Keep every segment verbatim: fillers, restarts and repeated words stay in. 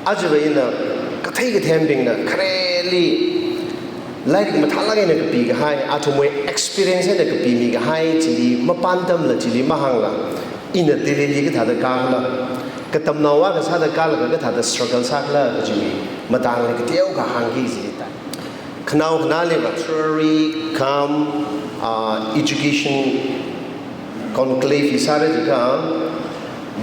Ajava ina kathei kathembingna khareli lairik mathālāk eina kapikahai, athumwui experience eina kapimikahai chili mapāntamla chili mahāngla, ina Delhili kathāda kākhala, katamnao akha sāda kālaga kathāda struggle sākhala kajiwui matangli kateokha hāngki chili tai. Khanao khanāliva literary cum, ah, education conclave hi sāra jiakha,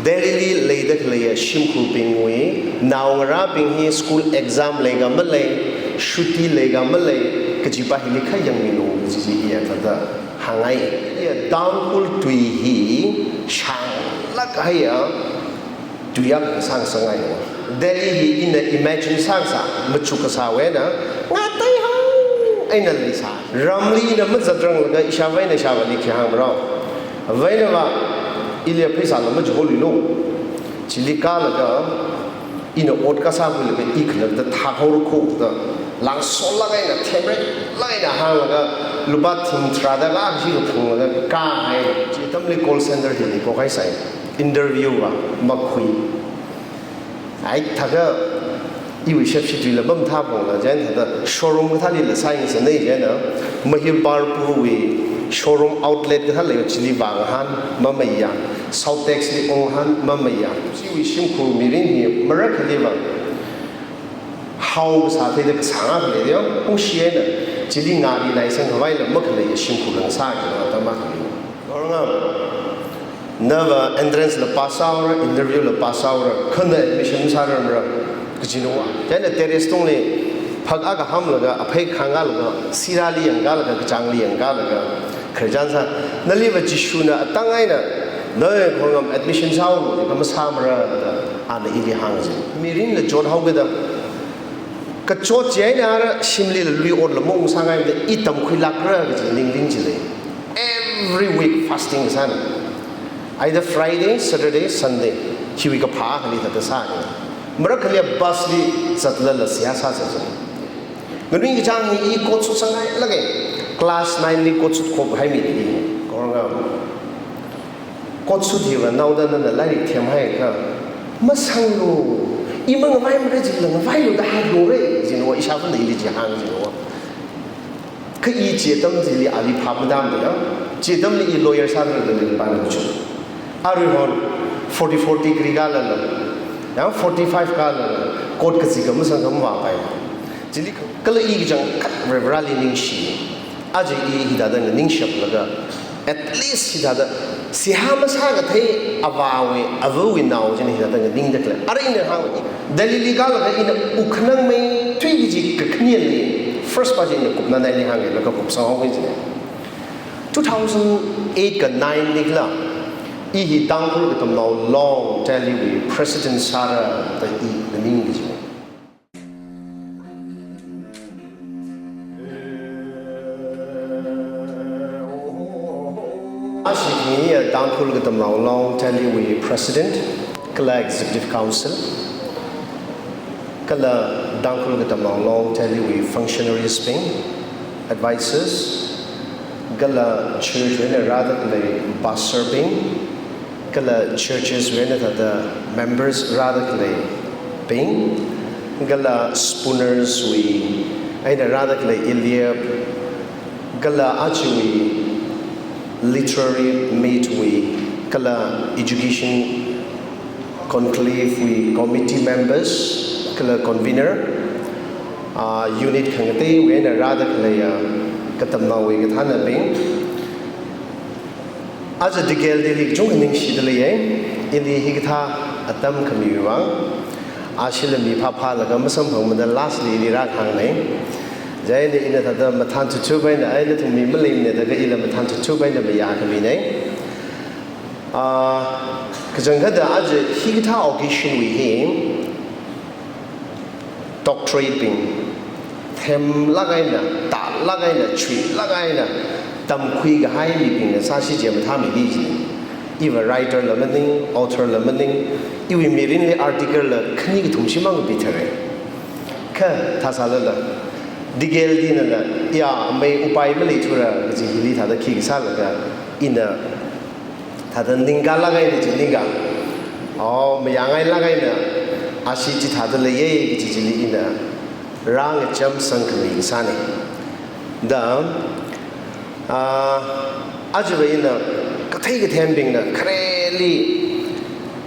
Delhili leida khaleiya shimkhurbingwui naongarābing hi school exam leiakha malei, shuti leiakha malei, kajipa hili kha yangmilu kaji chi iya thāda hāngngai. Iya Tangkhul tui hi shānglāk kahaiya tui akha sāngasakngai. Delhi hi ina imagine sākasā, machuk kasāwui eina, ngateihao eina leisā. Ramli ina mazatranglaga ishāvā eina ishāvāli khi hāngmarao. Avā einava, ili pheisāla machuholuilu. Chili kālaga, ina ot kasā khuilaga i khalatta thākhaora kho da, langsollāk eina, themreilāk eina hānglaga, lupā thing tharāda kashi kaphunglaga kāhai. Chi atamli call center hili pokhaisai. Interview va makhui. Ai, thākha iwui shepshi tuila pamthāphungla, chieina thāda showroom kathālila sāyangsangnei chieina, Mahibur Purwui showroom outlet kathā leiya chili vāngahān mamaya, South Ex li ungahān mamaya. Chiwui shimkhur mirin hi marākhaliva haokasā theida kasāng akha leiya, khuishi eina chili ngari naisang khavaila makhaleiya shimkhur ngasā kajina atam akha lei. Khorngam, nava entrance la pass sāhaora, interview la pass sāhaora, kha na admission sārarmara, kajinava. Chieina terrace tungli phak akha hamlaga, aphei khangalaga, sirāli yangkalaga, kachāngli yangkalaga, khararchan sā, naliva Jishuna atang eina, na Khorngam admission sāhaolu, kha masāmara da, ana ili hāngsa. Mirinla chothaokida, kachot chieina ara shimlila lui otla maungsāngaida, i tamkhuilākra kaji ningli chi lei. Every week fasting sāna. Either Friday, Saturday, Sunday, hiwui kaphā akhali thāda sāna. Marākhali bus li zatlala seihā sāsa. Nganui kachāng hi i coat suit sāngailāka. Class nine li coat suit khophai mi hi. Khorngam, coat suit hiva naoda nana lairik themhaiakha masanglu. I mangavaimara jila ngavailu da hānglura, jinava ishāvāna ili chi hāng jinava. Kha i chi atam chili ali phap matamda ya. Chi atamli i lawyer sāda leilei pāna chu. Aruihon forty-four degree kalala, ya forty-five kalala, coat kazika masangkha mavāpai. Chili kala i kachangkhat Varivarāli ningshi. Aja i hithāda nganingshaplaga, at least hithāda seihā masākathei avāwui, avawui nao china hithāda nganingda khalei. Ara ina hāng, Delhili kālaga ina wukkhanang meithui kaji kakhaneali, first pa chi ina kupna naili hānglaga kupsang haoki kajina. Two thousand eight ka nine li kala, i hi Tangkhul Katamnao Long Delhi wui president sāra da i nganing kajina. Ashi hi Tangkhul Katamnao Long Delhi wui president, kala executive council, kala Tangkhul Katamnao Long Delhi wui functionaries bing, advisors, kala church wui eina rāda khalei pastor bing, kala churches wui eina thāda members rāda khaleibing, kala Spooner's wui eina rāda khalei Eliab, kala ajawui literary meet wui, kala education conclave wui committee members, kala convener, ah, unit khangateiwui eina rāda khaleiya katamnaowui kathānabing, aja Digelde li kachungkha ningshida leiya. Ili hikathā atam khamiwui vang, ashila mi phāphālaga masamphangmada last li ili rākhanganei. Chieina ina thāda mathān thuthup eina, ai nathum mi maleimana da kha ila mathān thuthup eina mayā khaminei. Ah, kachangkhatta aja hikathā occasion wui hi doctorate bing, themlāk eina, tālāk eina, chuilāk eina tamkhui kahai mibingna sāsi chi mathāmiki kajina. Iva writer la maning, author la maning, iwui mirinli article la khani kathum shimang kapithara. Kha thāsālala, Digeldena la, ya, mei upai maleithura kaji hili thāda khi kasālaga, ina thāda ningkalāk eina chi ningka. Oh, mayāngailāk eina ashi chithāda leiya kaji chili ina rāngacham sangkhami kasāna. Da, ah, ajava ina kathei kathembingna khareli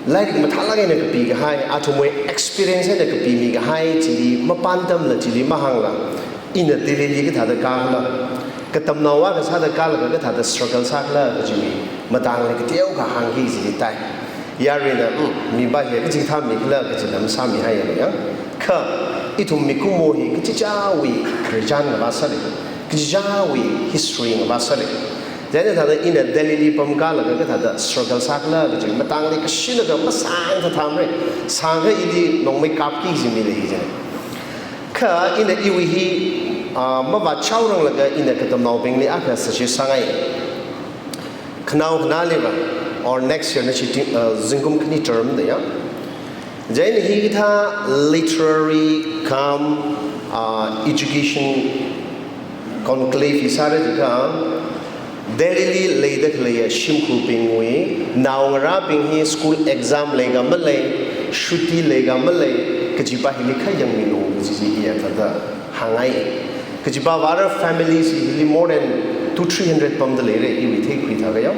lairik mathālāk eina kapikahai, athumwui experience eina kapimikahai chili mapāntamla chili mahāngla, ina Delhili kathāda kākhala, katamnao akha sāda kālaga kathāda struggle sākhala kajiwui matangli kateokha hāngki chili tai. Yaruina, "Mm, mipā hi kachi thāmikhala," kajina masāmihaiya ya. Kha, ithum mikumo hi kachichāwui khararchan ngavā sāli, kachichāwui history ngavā sāli. Chieina thāda ina Delhili pamkālaga kathāda struggle sākhala kaji matangli kashilaga masāngthathamre. Sāngkha ili nongmei kapki kaji mi lei jina. Kha ina iwui hi, ah, mavāchaoranglaga ina katamnaobingli akha suggest sāngai. Khanao khanāliva, or next year na chi ting, ah, zingkum khani term da ya. Chieina hikathā literary cum, ah, education conclave hi sāra jiakha, Delhili leida khaleiya shimkhurbingwui naongarābing hi school exam leika malei, shuti leika malei, kajipā hili kha yangmilu kaji chi iya thāda hāngngai. Kajipā vāra families hili more than two, three hundred pamda leira iwui theikhui thākha ya.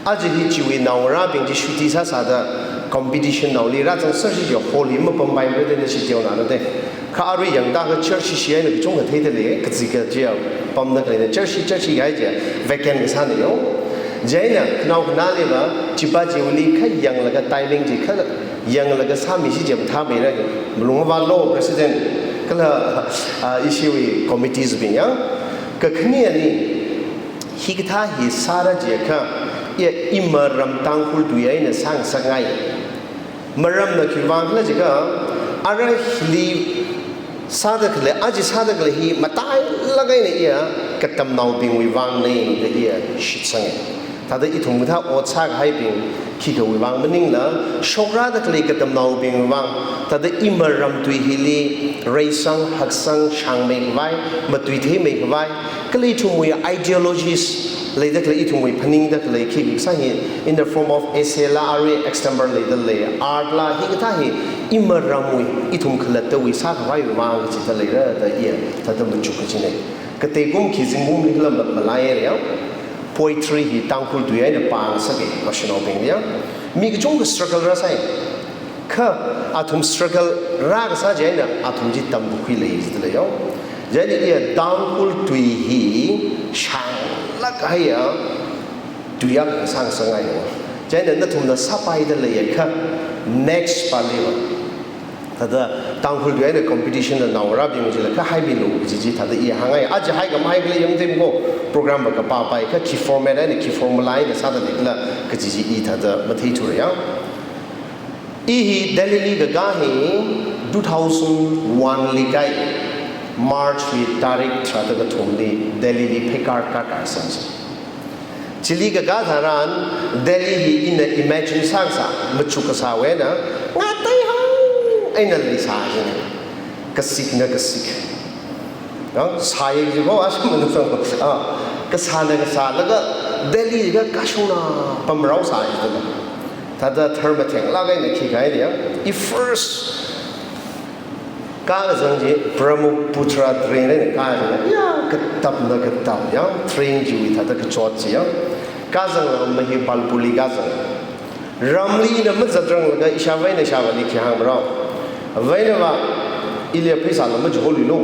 Aja hi chiwui naongarābing chi shuti sāsāda competition naoli rāzangsersi ya hall hi mapampaimara da ina shi teonāra da. Kha arui yangda kha church shi eina kachungkha theida lei, kazika chiya pamda khaleina church, church kahai chiya vacant kasāna yo. Chieina khanao khanāliva, chipā chiwuili kha yanglaga timing chi kha yanglaga sāmisi chiya mathāmeira, malung vātlo president, kala, ah, ishiwui committees bing ya. Kakhane ani, hikathā hi sāra jiakha, iya imaram Tangkhul tui eina sāngasakngai. Maramna khiwui vangkhala jiakha, ara hili sāda khalei, aja sāda khalei hi matailāk eina iya katamnaobingwui vangna da iya shitsanga. Thāda ithum kathā ot sākahaibing, khikhawui vang maningla, shokrāda khalei katamnaobingwui vang, thāda imaram tui hili reisang, haksang, shāngmeikhavai, matuitheimeikhavai, kala ithumwui ideologies leida khalei, ithumwui phaningda khalei khikha kasā hi in the form of essay la, arui extempore leida lei, art la, hikathā hi imaramwui, ithum khalattawui sākhavaiwui vang kachida leira da iya thāda machuk kajina. Kateikum khi zingkumli khala ma-, malaiya ya. Poetry hi Tangkhul tui eina pāngasaka naoshinaobingli ya. Mi kachungkha struggle rāsai. Kha athum struggle rākasā chieina athum chi tamkakhui lei jida lei yo. Chieina iya Tangkhul tui hi shānglāk kahaiya tui akha sāngasakngai yo. Chieina nathumna sāpaida leiakha next pāliva, thāda Tangkhul tui eina competition la naongarābing chila kha haimilu kaji chi thāda i hāngngai. Aja haikha mahaikhala yangthei ko, program va kapāpai kha khi format eina khi formula eina sāda leikhala kaji chi i thāda matheithura ya. I hi Delhili kakā hi two thousand one li kai, March wui tarik tharāda kathumli Delhili pheikar kakar sāsa. Chili kakā tharan Delhi hi ina imagine sākasā, machuk kasāwui eina, ngateihao eina leisā jina. Kasikna kasik. Ya, sāya jiko, ashum manusang. Ah, kasāna kasā, laga Delhi ka kashungna pamrao sāya jina. Thāda tharmathenglāk eina khikahai ya. I first kākazang chi Brahmaputra drain eina kāzang. Ya, katapna katap ya. Train chiwui thāda kachot chi ya. Kāzangla Mahibalpurli kāzang. Ramli ina mazatranglakha ishāvā eina ishāvāli khi hāngmarao. Vā eina vā, ili pheisāla machukholuilo.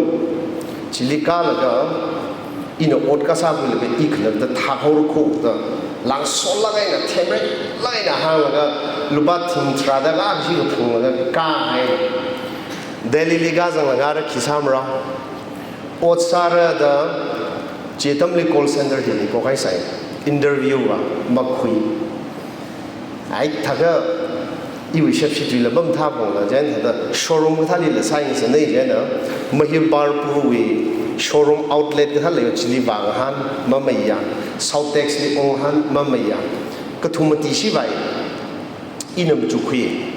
Chili kālaga ina ot kasā khuilaga i khalatta thākhaora kho da, langsotlāk eina, themreklāk eina hānglaga, lupā thing tharāda kashi kaphunglaga kāhai. Delhili kāzanglaga ara khi sāmarao. Ot sāra da, chi atamli call center hili kokhai sai. Interview va makhui. Ai, thākha iwui shepshi tuila mamathāphungla, chieina thāda showroom kathālila sāngasaknei chieina, Mahibalpurwui showroom outlet kathā leiya, chili vāngahān mameiya, Southex li ungahān mameiya, kathum mati shivai, ina machukkhui.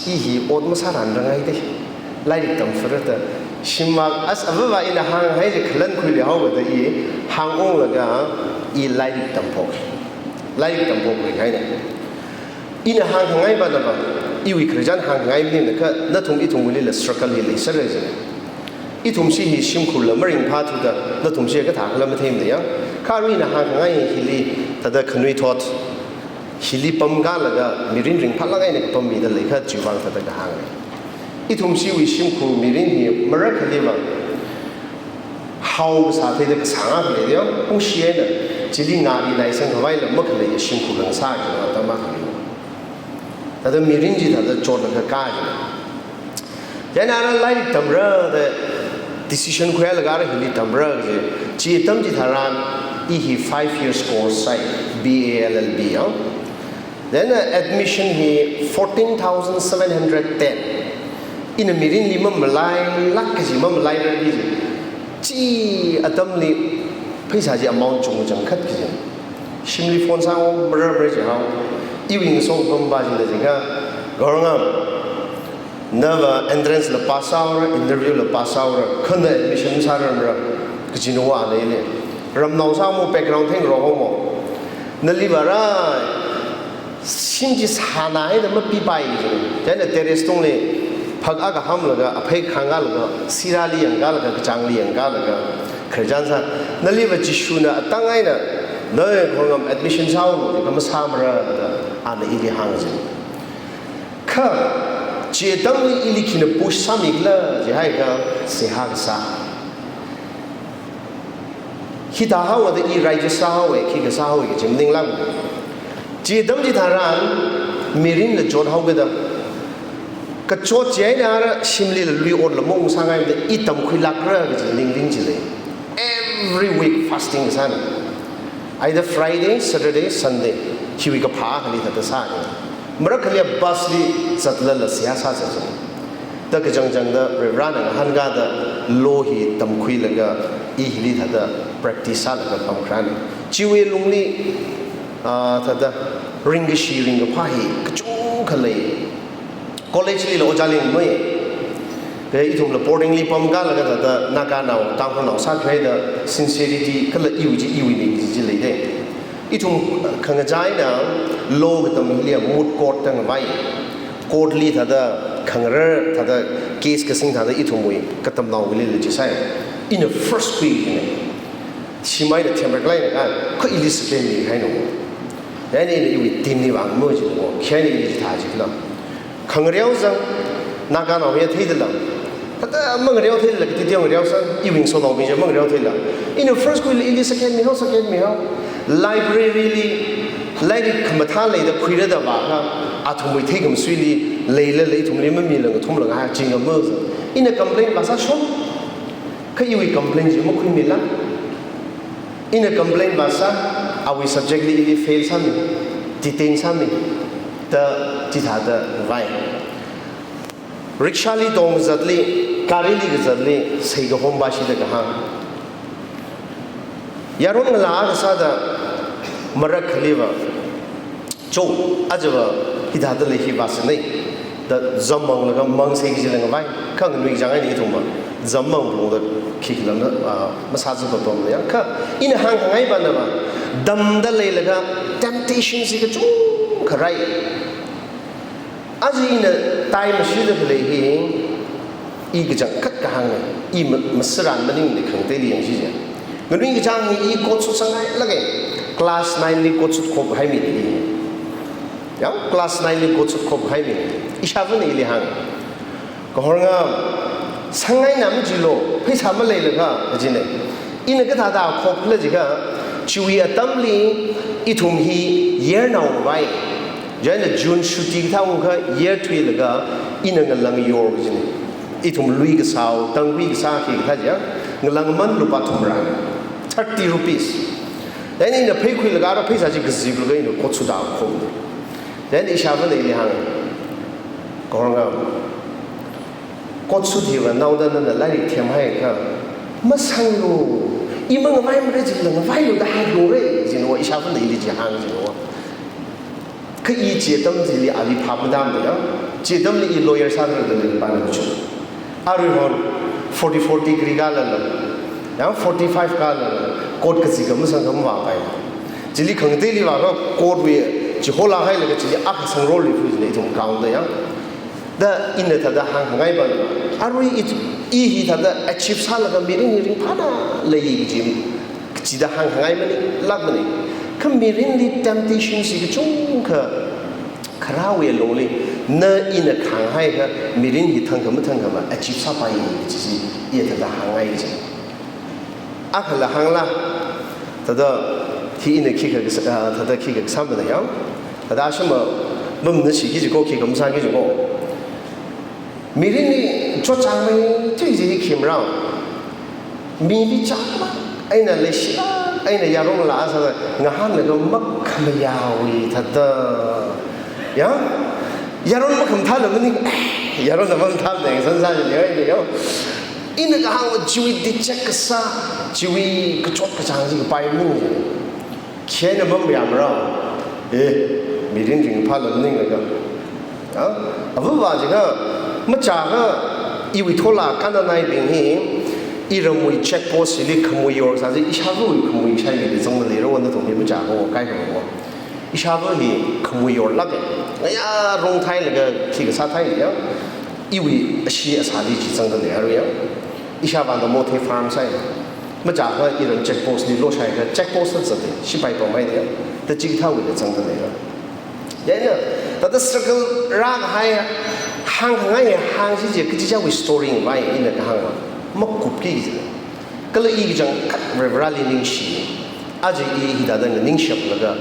I hi ot masāranrangai da, lairik tamfara da, shimvak as avāva ina hānghai chi khalankhuili haowa da i hāngunglaga i lairik tamphok. Lairik tamphok ringhaina. Ina hāngkhangai vāna vā, Iwui khararchan hāngngai maningla kha nathum ithumwuilila struggle hi leisāra jina. Ithumshi hi shimkhurla maringphāthuda nathumshi kathākhala matheimana ya. Kha arui ina hāngngai hili thāda khanuithot, hili pamkalaga mirin ringphālāk eina kapammida lei kha chiwui vang thāda kahānga. Ithumshiwui shimkhur mirin hi marakhali vang hao kasā theida kasā ngakhalei ya, kungshi eina chili ngari naisang khavaila makhalei ya shimkhurla ngasā kajina atam akhalei. Thāda mirin chi thāda chotlaga kajina. Chieina ara lairik tamra da decision khuilaga ara hili tamra kaji. Chi atam chitharan i hi five years course sai, B A L L B ya. Then, uh, admission hi fourteen thousand seven hundred ten. Ina mirinli mamalailāk kaji mamalairarki ji. Chi atamli pheisā chi amount chungchang khat kaji. Shimli phone sāngarum mara mara jihao. Iwui ngasopam pa jila jikha, Gaorngam, nava entrance la pass sāhaora, interview la pass sāhaora, kha na admission sārarmara, kajina wa leili. Ramnao sāmo, background theingarok haomo. Nali vāra, shim chi sāna haida mapipai ji. Chieina terrace tungli phak akha hamlaga, aphei khangalaga, sirāli yangkalaga, kachāngli yangkalaga, khararchan sā. Naliva Jishuna atang eina, na Gaorngam admission sāhaolu, kha masāmara da, ana ili hāng ji. Kha, chi atamli ili khina push sāmikhala jihaiakha, seihā kasā. Hithā haoda i righteous sāhaowa, khikha sāhaowa kaji maninglāk. Chi atam chitharan mirinla chothaokida. Kachot chieina ara shimlila lui otla maungsāngaimada i tamkhuilākra kaji ningrin chi lei. Every week fasting sāna. Either Friday, Saturday, Sunday, hiwui kaphā akhali thāda sāna. Marakhali bus li zatlala seihā sāsā sāna. Da kachangchangda Varena ngahānkada law hi tamkhuilaga i hili thāda practice sālaga pamkharāna. Chiwui lungli, ah, thāda ringkashi ringkaphā hi kachungkha lei. College lila ojāli ngamei. Kha ithumla boarding li pamkalaga thāda Naganao, Tangkhulnao sākhuida sincerity kala iwui chi iwuina kaji chi leida. Ithum khangachā eina law katam hili moot court da ngavai. Court li thāda khangarar, thāda case kasing thāda ithumwui katamnaowuilila chi sai. Ina first khui kajina. Shimeina themrak laina kha, kha ili second mihaina. Chieina ina iwui team li vāngamo jina, chieina ili chithā jikhala. Khangareo zang, Naganao ya theidala. Thāda mangareo theidala, katiti mangareo zang, iwui ngasotnaobing chi mangareo theidala. Ina first khuila ili second mihao, second mihao. Library li, lairik khamathā leida khuirada vākha, athumwui theikhamasuili, leilala ithumli mamila ngathumla ngahai, chingam zang. Ina complain vāsā shom. Kha iwui complain chi makhuimila. Ina complain vāsā, awui subject li ili fail sāmi, detain sāmi, da chithāda vai. Rickshaw li tongzatli, gari li kazatli, seikahompa shida kahāng. Yaron ngalā akha sāda marakhaliva, cho, ajava hithāda lei hi vāsāna, da zammanglaga mangsei kajila ngavai, kha nganui kachāng eina ithumva, zammang phalungda khikhala, ah, masāzat papamna ya, kha ina hāngkhangai panava, tamda leilaga temptation chi kachungkha rai. Aja ina time shida khalei hi, i kachangkhat kahāngna, i ma-, masāran maningla khangateili yangshi ja. Nganui kachāng hi i coat suit sāngailāka, class nine li coat suit khop haimi hi. Ya, class nine li coat suit khop haimi. Ishāvana ili hāng. Kahorngam, sāngaina majilu, pheisā maleilakha, kajina. Ina kathāda khokkhala jiakha, chiwui atamli ithum hi yearnao vai. Chieina June shuti kathā ungkha year thuilaga ina ngalang yor kajina. Ithum lui kasāo, tangkhui kasā khikha jiakha, ngalang aman lupā thumra. Thirty rupees. Chieina ina pheikhuilaga ara pheisā chi kaziplaga ina coat suit da khom. Chieina ishāvana ili hāng. Kahorngam. Coat suit hiva naoda nana lairik themhaiakha, masanglu, i mangavaimara jila ngavailu da hānglura, jinawa, ishāvana ili chi hāng jinawa. Kha i chi atam chili ali phap madamda ya, chi atamli i lawyer sāda leipana chu. Aruihon, forty-four degree kalala, ya, forty-five kalala, coat kazika masangkha mavāpai. Chili khangateili vākha coat wui Chi hola hailaga chi akha sangrol li fu jine ithum count da yang. Da ina thāda hāngngai ba. Arui i, i hi thāda achieve sālaga mirin hi ringphāda lei chi. Chida hāngngai mani, lāk mani. Kha mirinli temptation chi kachungkha kharāwui longli, na ina khanghaiakha mirin hi thangkha mathangkha ma achieve sāpai chi, i thāda hāngngai chi. Akhala hāngla, thāda hi ina khikha, ah, thāda khikha sāmana yang. Thāda ashama, bamna shiki jiko, khikha masāki jiko. Mirinli chotchāngmeithui chi hi khi marao. Mili chālāk eina leishilāk eina yaron la sāda ngahānlaga makhamayāwui thāda. Ya? Yaron makhamathāla maning, yaron la makhamathāla ning san san ni, ya, ya. Ina kahāngva chiwui detect kasā, chiwui kachot kachāng chi kapai maning. Khina mamayā marao. Eh, mirin ringphāla maninglaga. Ya, avāva jiakha, machāakha, iwui thola kananaibing hi, iramwui check post hili khamui yor sāsi, ishāvawui khamui shaili zangda leira, nathum hi machāakha kaikha. Ishāva hi khamui yorlāka. Ngayā rong thailaga khi kasā thai ya. Iwui ashee asāli chi zangda leira ya. Ishāvāna mothei farm sāi. Machāakha iram check post li loshaiakha check post sāsāda, shipai pamai da ya. Da chikathāwuili zangda leira. Chieina, thāda struggle rākahai, hāngngai hāng chi chi, kachichāwui story ngavai ina kahāngva, makupki chi. Kala i kachangkhat Varivarāli ningshi. Aja i hithāda nganingshaplaga,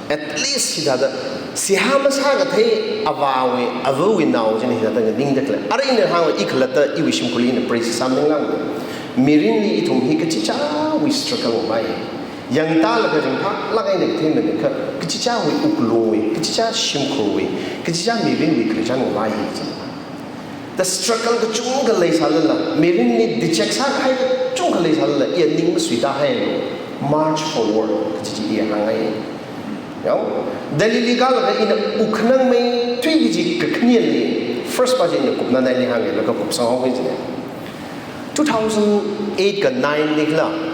at least hithāda, seihā masākathei avāwui, avāwui nao china hithāda nganingda khalei. Arui ina hāngva i khalatta iwui shimkhurli ina praise sāmning lang. Mirinli ithum hi kachichāwui struggle ngavai. Yangtālaga ringphālāk eina kathei maning kha, kachichāwui wuklungwui, kachichā shimkhurwui, kachichā mirinwui khararchan ngavai hi chi. Da struggle kachungkha leisālala, mirinli detect sākahai kachungkha leisālala, i ning masuita hailu, march forward kaji chi i hāngngai. Yao, Delhi li kālaga ina wukhanangmeithui kaji kakhaneli, first pa chi ina kupna naili hāngngai, laga kupsang hao kaji ne. Two thousand eight ka nine li kala,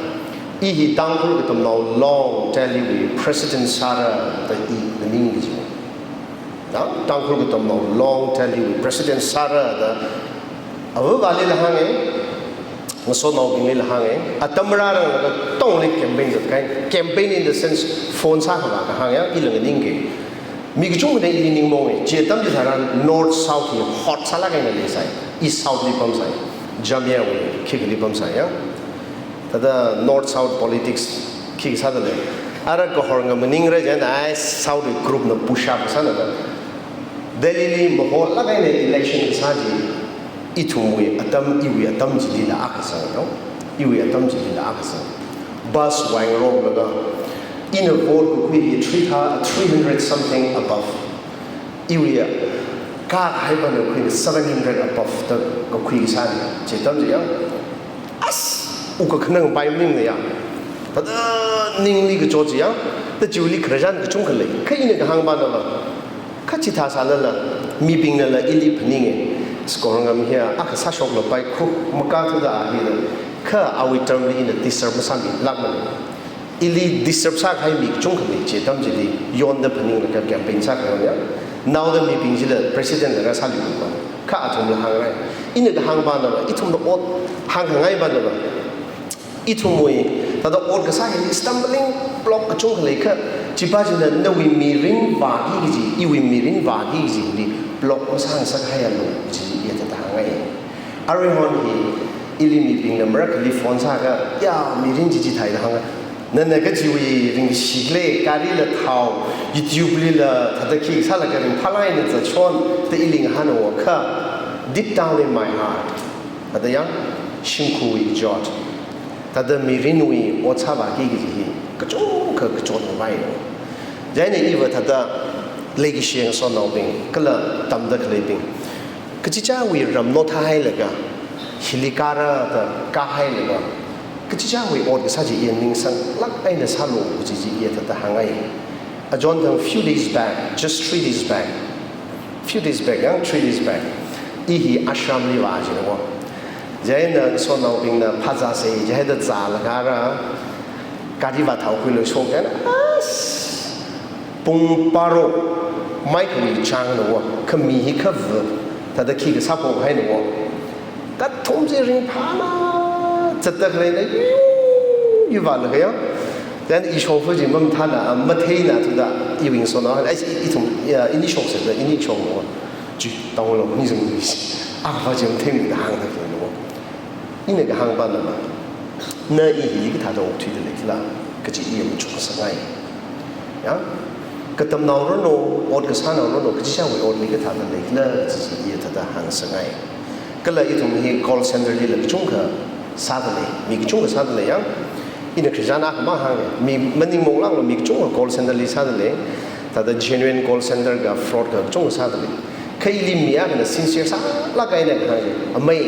i hi Tangkhul Katamnao Long Delhi wui president sāra da i nganing kaji. Na, Tangkhul Katamnao Long Delhi wui president sāra da, avāvali la hānga, ngasotnaobingli la hānga, atam rāranglaga tongli campaign zatkai, campaign in the sense, phone sākhavā kahāng ya, ila nganingki. Mi kachungkhana ili ningmonga, chi atam chitharan North South hi hot sālāk eina leisai, East South li pamsai, Jamia wui, khikhali pamsai ya. Thāda North South politics khi sāda lei. Ara kahor ngamaningra chieina, ai, South group na push up sāna da. Delhi li maholāk eina election sā chi, ithumwui atam, iwui atam chilila akha sāng, no? Iwui atam chilila akha sāng. Bus wai ngaroklaga, ina vote kakhui hi three thou-, three hundred something above. Iwui ya, kākahai pāna khuina seven hundred above da kakhui sāni, chi atam chi ya. As, wuk kakhanang pai maningna ya. Thāda ningli kachot chi ya. Da chiwuili khararchan kachungkha lei. Kha ina kahāng pāna va, kha chithā sālala, mibingnala ili phaninga. Score ngam hiya, akha sāshokla pai khu, makā thuda a hila. Kha awui term li ina deserve masāmilākmana. Ili deserve sākahai mi kachungkha lei, chi atam chili yonda phaninglaga campaign sākahai ya. Naoda mibing chila president laga sāli ma. Kha athumla hāngrai. Ina kahāng pāna va, ithumna ot hāngkhangai pāna va. Ithumwui, thāda ot kasā hili stumbling block kachungkha lei kha, chi pa china nawui mirin vāki kaji, iwui mirin vāki kaji hili block masāngasakhaialu, chi i thāda hāngngai. Aruihon hi, ili mibingna marakhali phone sāakha, ya, mirin chi chithāi da hānga. Nana kachiwui ringkashi khalei, gari la thao, YouTube lila, thāda khi sālaga ringphālāk eina zatshon, da ili ngahānhaowa kha, deep down in my heart, thāda ya, shimkhurwui kachot, thāda mirinwui ot sāvāki kaji hi, kachungkha kachot ngavai. Chieina iva thāda leikashi ngasotnaobing, kala tamda khaleibing, kachichāwui ram nothāhailaga, hili kāra da kāhailaga, kachichāwui ot kasā chi i ningsanglāk eina sālu kaji chi i thāda hāngngai. Achonthang few days back, just three days back, few days back, ya, three days back, i hi ashram li vā china ko. Chieina ngasotnaobingna phazā sei, chihaida zālaga rā, gari vā thao khuilu shok chieina, as, Pung baro maikhawui changna wo, kha mi hi kha va, thāda khi kasā pho haina wo. Kathum chi ringphāna zatda khaleina, yu, yu vālaga ya. Then i shongfa chi mamathāna, a, matheina thuda, iwui ngasotnao, ai, i, ithum, ya, ini shoksa da, ini shokna wo. Chi, tanglo, ni zang ni. Akha va chi matheimida hāngda khaleina wo. Ina kahāng pāna ma, na i hili kathāda okthuida leikhala, kaji i machuk sāngai. Ya? Katamnao rano, ot kasānao rano, kachichāwui otli kathāda leikhala, kaji i thāda hāngsāngai. Kala ithum hi call center lila kachungkha sāda lei, mi kachungkha sāda lei ya. Ina khararchan akha mahānga, mi maningmong langlo mi kachungkha call center li sāda lei, thāda genuine call center ka fraud ka kachungkha sāda lei. Kha ili mi akhana sincere sālāk eina kahāng, amei,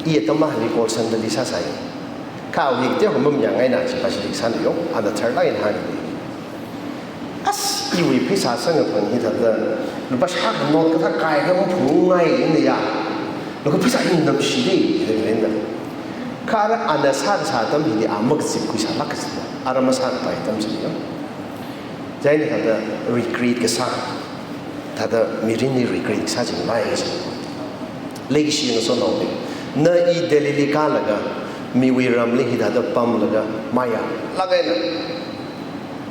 i atam akhali call center li sāsai. Kha awui kateokha mamayāngaina, chi pa chili sāna yo, ana tharlāk eina hānga. As, iwui pheisā sangaphang hi thāda, lupā shākha note kathā kaikha maphungngai ina ya. Lukha pheisā hi namshi dei, da khaleina. Kha ara ana sākasā atam hili a makazipkhui sālāk kaji. Ara masākapai atam chili ya. Chieina thāda regret kasā, thāda mirinli regret kasā chi ngai chi. Leikashi ngasotnaobing, na i Delhi li kālaga, miwui ramli hithāda pamlaga, mayālāk eina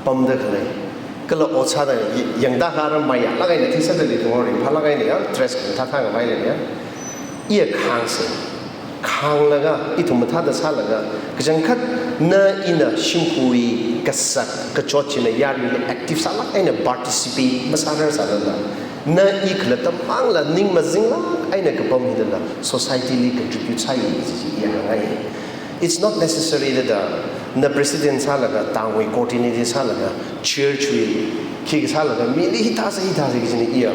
pamda khalei. Kala ot sāda, yangda kha ara mayālāk eina, theisāda lei thong ringphālāk eina ya, dress kathā thāngavai lei ya. Iya khāngsa. Khānglaga, ithum mathāda sālaga, kachangkhat na ina shimkhurwui kasak kachot china yaruili active sālāk eina participate masārar sālala, na i khalatta mangla ning mazinglāk eina kapam hilala, society li contribute sāi kaji chi iya hāngngai. It's not necessary that, uh, na president sālaga, tangwui coordinator sālaga, church wui khikha sālaga, mili hithāsa hithāsa kajina iya,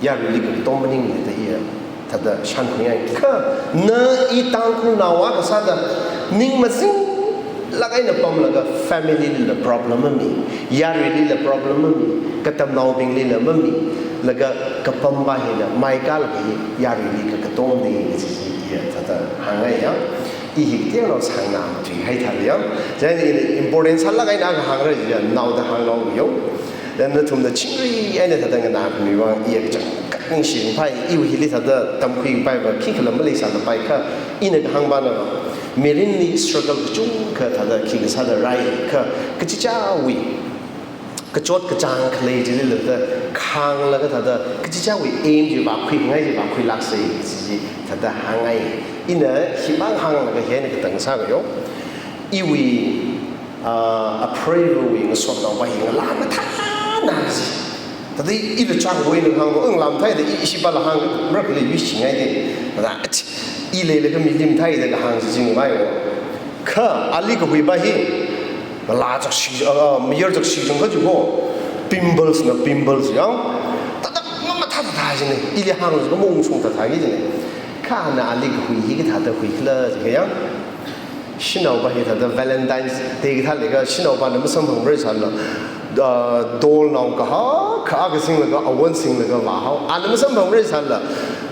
yaruili katom maningmana da iya thāda shānkhuingai. Kha na i Tangkhulnao akha sāda ning mazinglāk eina pamlaga family lila problem mami, yaruilila problem mami, katamnaobinglila mami, laga kapam pa hina maikālaga hi yaruili kakatomna kaji chi iya thāda hāngngai ya. I hi kateonao sāngnā tui haithāli ya. Chieina ina important sālāk eina kahāngra chiya, naoda hāngnao yo. Then nathumna chingri eina thāda nganākhami vang iya kachangkhat ningshi pai, iwui hili thāda tamkhuipai va khikhala maleisālapai kha, ina kahāng pāna va, mirinli struggle kachungkha thāda khikha sāda rai kha, kachichāwui kachot kachāng khalei chilila thāda khānglaga thāda kachichāwui aim chi vākhuingai chi vākhuilāksa chi thāda hāngngai. Ina himang hānglaga hi eina katang sāga yo. Iwui, ah, apreiva̱wui ngasotnao pa hi ngalā mathāna chi. Thāda ila chak wui na hāng, ngalā mathāi da i, ishi pala hāng, marakli yuishingai de. Thāda, ach, i leilaga milim thāi da kahāng chi jing vai wo. Kha, ali kahui pa hi, ngalā chakshi, ah, mayar chakshi chungkha chi ko, pimples na pimples yang, thāda mamathā thāthā jina, ili hānglaga maungshung thāthā jina. Kha na ali kahui hi kathāda huikhala jiya. Shanao pa hi thāda Valentine's Day kathā leiakha, shanao pana masamphangmara sālala, ah, doll nao kahak, kahak singlaga, awon singlaga vāhao. Ana masamphangmara sālala,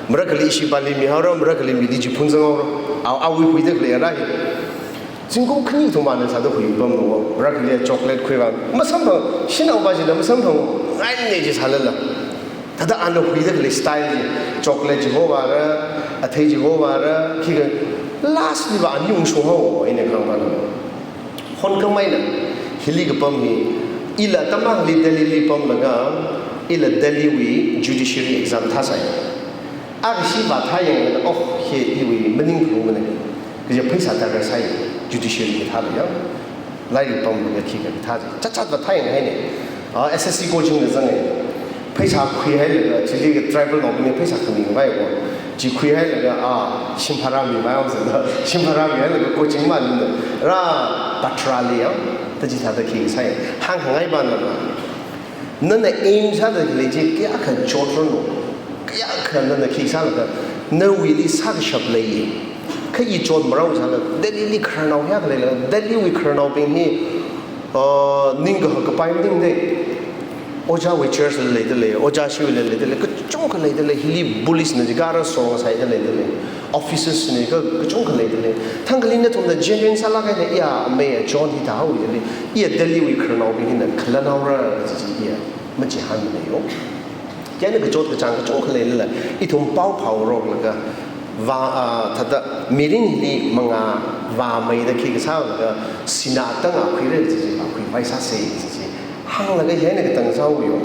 marakli ishi pali mihaora, marakli mili chiphun zanghaora. A, awui huida khalei ara hi. Zingkum khani thumana sāda hui pamlo, marakli chocolate khuiva. Masamphang, shanao pa chila masamphangngaina chi sālala, thāda ana huida khalei style chi, chocolate chi hovāra, athei chi hovāra, khikha last li va ani ungshunghao, ina kahāng pāna. Honkhameina, hili kapam hi, ila atam akhali Delhi li pamlaga, ila Delhi wui judiciary exam thāsai. Akha shi vāthā yanglaga, oh, hi iwui maning phalungmana. Kaja pheisā darkar sai, judiciary kathāla ya. Lairik pamlaga khikha kathā chi. Chatchat vāthā yanghaina. Ah, S S C coaching la zangai. Pheisā khuihailaga, chili ka tribal naobingli pheisā khuiningvai ko. Chi khuihailaga, ah, shim bhara mimai am sāda, shim bhara mihailaga coaching maningda. Ra patra li ya, thāda chithāda khi sai. Hāngngai pāna ma. Nana aim sāda khalei chi kayākha chotranu, kayākha nana khi sālaga, nawuili sākashap lei. Kha i chot marao sāla, Delhi li khararnao kayākha leila, Delhi wui khararnaobing hi, uh, ningkahak kapai maningde. Ojāwui church la leidalei, ojāshiwuila leidalei, kachungkha leidalei, hili police na jikara song saidalei dalei, officers na jika kachungkha leidalei. Thangkhali nathumna genuine sālāk eina iya amei John hi thāhaowa dalei, iya Delhi wui khararnaobing hina khalan haora kaji chi iya machihānmana yo. Chieina kachot kachāng kachungkha leilala, ithum pao phāhaoroklaga, vā, ah, thāda mirin hili mangā vāmeida khi kasālaga, sinā tang akhuira kaji chi, akhuivai sāsa kaji chi hānglaga hieina katang sāhaowa yo.